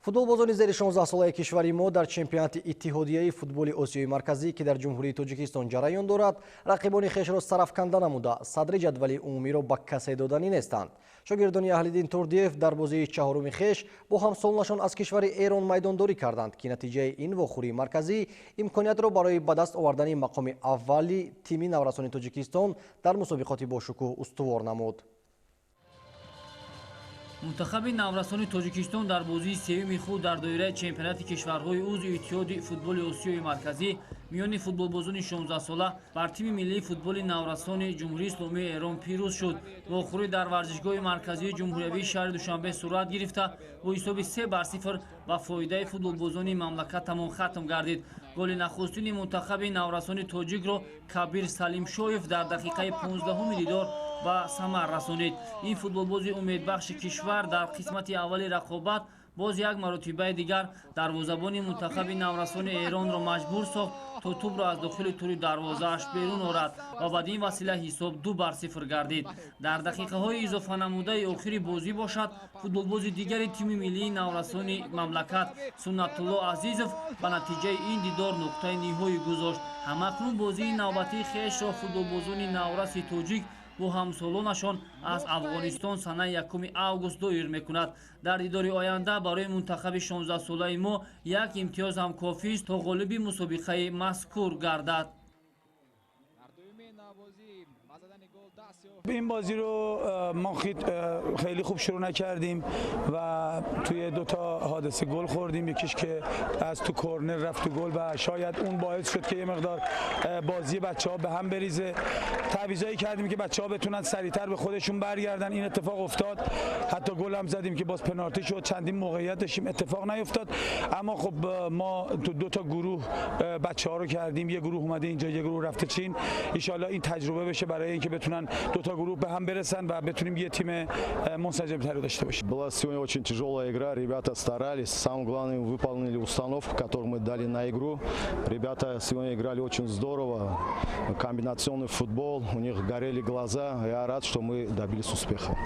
Футболбозони зери 16-солаи кишвари мо дар чемпионати Иттиҳодияи футболи Осиёи Марказӣ, ки дар Ҷумҳурии Тоҷикистон ҷараён дорад, рақибони хешро сарафканда намуда, садри ҷадвали умумиро ба касе доданӣ нестанд. Шогирдони Аҳлиддин Турдиев дар бозии чаҳоруми хеш бо ҳамсолонашон аз кишвари Эрон майдондорӣ карданд, ки натиҷаи ин вохӯрии марказӣ имкониятро барои ба даст овардани мақоми аввали тими наврасони Тоҷикистон дар мусобиқоти бошукӯҳ устувор намуд. Мунтахаби наврасони Тоҷикистон дар бозии сеюми худ дар доираи чемпионати кишварҳои узви Иттиҳоди футболи Осиёи Марказӣ миёни футболбозони 16-сола бар тими миллии футболи наврасони Ҷумҳурии Исломии Эрон пирӯз шуд. Вохӯрӣ дар варзишгоҳи марказии ҷумҳуриявии шаҳри Душанбе сурат гирифта, бо ҳисоби 3-0 ба фоидаи футболбозони мамлакатамон хатм гардид. Голи нахустини мунтахаби наврасони тоҷикро Кабир Салимшоев дар дақиқаи 15-уми дидор ба самар расонид. Ин футболбози умедбахши кишвар дар қисмати аввали рақобат боз як маротибаи дигар дарвозабони мунтахаби наврасони Эронро маҷбур сохт, то тӯбро аз дохили тури дарвозааш берун орад ва бадин васила ҳисоб 2-0 гардид. Дар дақиқаҳои изофанамудаи охири бозӣ бошад, футболбози дигари тими миллии наврасони мамлакат Суннатулло Азизов ба натиҷаи ин дидор нуқтаи ниҳоӣ гузошт. Ҳамакнун бозии навбатии хешро футболбозони навраси тоҷик бо ҳамсолонашон аз Афғонистон санаи 1 август доир мекунад. Дар дидори оянда барои мунтахаби 16-солаи мо як имтиёз ҳам кофист, то ғолиби мусобиқаи мазкур гардад. این بازی رو ما خیلی خوب شروع نکردیم و توی دو تا حادثه گل خوردیم. یکیش که از تو کرنر رفت تو گل و شاید اون باعث شد که یه مقدار بازی بچه ها به هم بریزه. تعویضایی کردیم که بچه ها بتونن سریعتر به خودشون برگردن، این اتفاق افتاد. حتی گل هم زدیم که باز پنالتی شد. چندین موقعیت داشتیم، اتفاق نیفتاد. اما خب ما تو دو تا گروه بچه ها رو کردیم، یه گروه اومده اینجا، یه گروه رفته چین. ان این تجربه بشه برای اینکه بتونن دو تا گروه به هم برسن و بتونیم یه تیم منسجم‌تر داشته باشیم. Была сегодня очень тяжелая игра, ребята старались, самое главное, выполнили установку, которую мы дали на игру. Ребята сегодня играли очень здорово, комбинационный футбол, у них горели глаза. Я рад, что мы добились успеха.